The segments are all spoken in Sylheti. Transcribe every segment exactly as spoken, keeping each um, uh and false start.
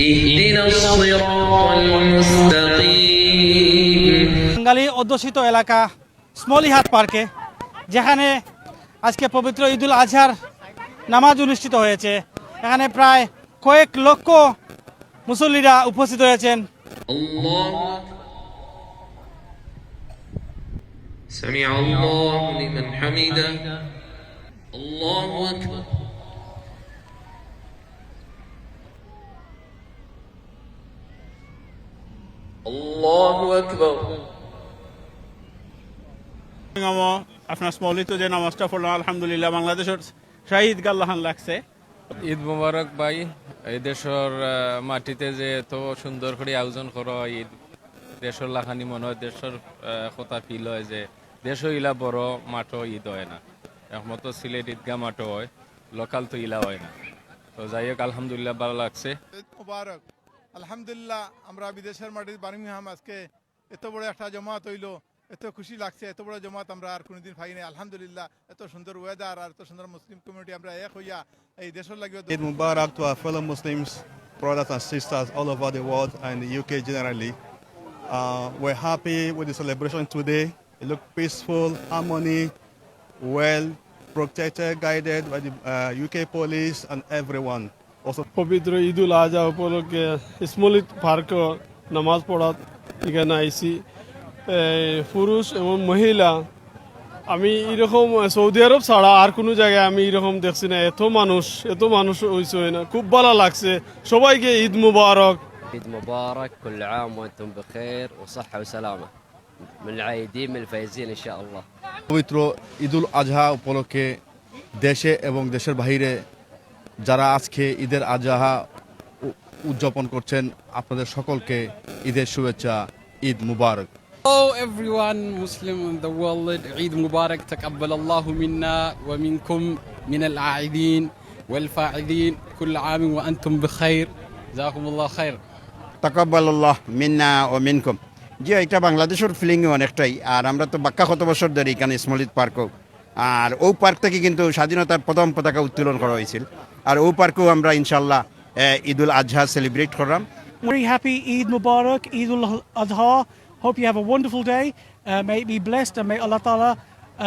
اهدنا الصراط المستقيم. বাঙালি অধ্যুষিত এলাকা স্মলিহাট পার্কে, যেখানে আজকে পবিত্র ঈদুল আজহার নামাজ অনুষ্ঠিত হয়েছে। এখানে প্রায় কয়েক লক্ষ মুসল্লিরা উপস্থিত হয়েছেন। الله أكبر. سمع الله لمن حمده. الله أكبر. الله أكبر. আপনার স্মলিত যে নামাজটা পড়লাম, আলহামদুলিল্লাহ, বাংলাদেশর শাহী ঈদগাহ লাখান লাগছে। ঈদ মোবারক ভাই। এই দেশর, আহ, মাটিতে যে এত সুন্দর করি আয়োজন করা হয়, ঈদ, দেশর লাখানি মনে হয়, দেশর, আহ, কথা ফিল হয় যে দেশও ইলা বড় মাঠও ঈদ হয় না, একমাত্র সিলেট ঈদগাহ মাঠও হয়, লোকাল তো ইলা হয় না। তো যাই হোক, আলহামদুলিল্লাহ, ভালো লাগছে। ঈদ মোবারক। আলহামদুলিল্লাহ, আমরা বিদেশের মাটির বার্মিংহাম আজকে এত বড় একটা জমাত হইলো, এত খুশি লাগছে। এত বড় জমাত আমরা আর কোনোদিন পাই নাই। আলহামদুলিল্লাহ, এত সুন্দর ওয়েদার আর এত সুন্দর মুসলিম কমিউনিটি, আমরা এক হইয়া এই দেশর লাগি দোয়া Eid Mubarak to our fellow Muslims, brothers and sisters all over the world and the U K generally. Uh, we're happy with the celebration today. It looked peaceful, harmony, well protected, guided by the uh, U K police and everyone. Also, পবিত্র ঈদুল আজহা উপলক্ষে স্মলিত পার্ক নামাজ পড়াত এখানে আইছি। এ, পুরুষ এবং মহিলা, আমি এরকম সৌদি আরব ছাড়া আর কোনো জায়গায় আমি এরকম দেখছি না। এত মানুষ, এত মানুষ হইছে হয় না, খুব ভালো লাগছে। সবাইকে ঈদ মুবারক। عيد مبارك، كل عام وأنتم بخير وصحة وسلامة. من العايدين، من الفايزين إن شاء الله. পবিত্র ঈদুল আজহা উপলক্ষে দেশে এবং দেশের বাইরে যারা আজকে ঈদের আজহা উ-, উদযাপন করছেন, আপনাদের সকলকে ঈদের শুভেচ্ছা, ঈদ মুবারক। Hello everyone, Muslim in the world, عيد مبارك، تقبل الله منا ومنكم من العائدين والفائزين، كل عام وأنتم بخير، جزاكم الله خير. تقبل الله منا ومنكم. জি, এটা বাংলাদেশর ফিলিং অনেকটাই। আর আমরা তো বাক্কা কত বছর ধরে এখানে স্মলিত পার্কও, আর ও পার্ক থেকে কিন্তু স্বাধীনতার প্রথম পতাকা উত্তোলন করা হয়েছিল। আর ও পার্কেও আমরা ইনশাল্লাহ, এ, ঈদুল আজহা সেলিব্রেট করলাম। Very happy Eid Mubarak, Eid ul Adha. Hope you have a wonderful day. Uh, may it be blessed and may Allah Ta'ala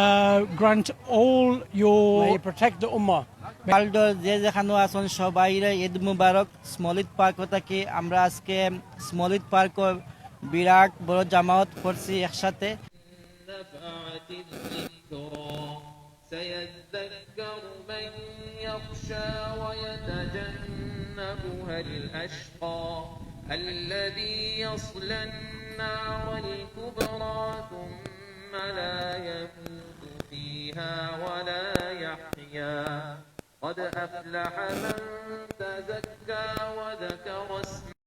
uh, grant all your, may He protect the Ummah. ওয়ার্ল্ডর যে যেখানো আছেন সবাইরে ঈদ মুবারক। স্মলিত পার্ক থাকি আমরা আজকে স্মলিত পার্কর বিরাট বড় জামাত করছি একসাথে। نفعت الذكرى سيذكر من يخشى ويتجنبها الأشقى الذي يصلى النار الكبرى ثم لا يموت فيها ولا يحيا قد أفلح من تزكى وذكر اسم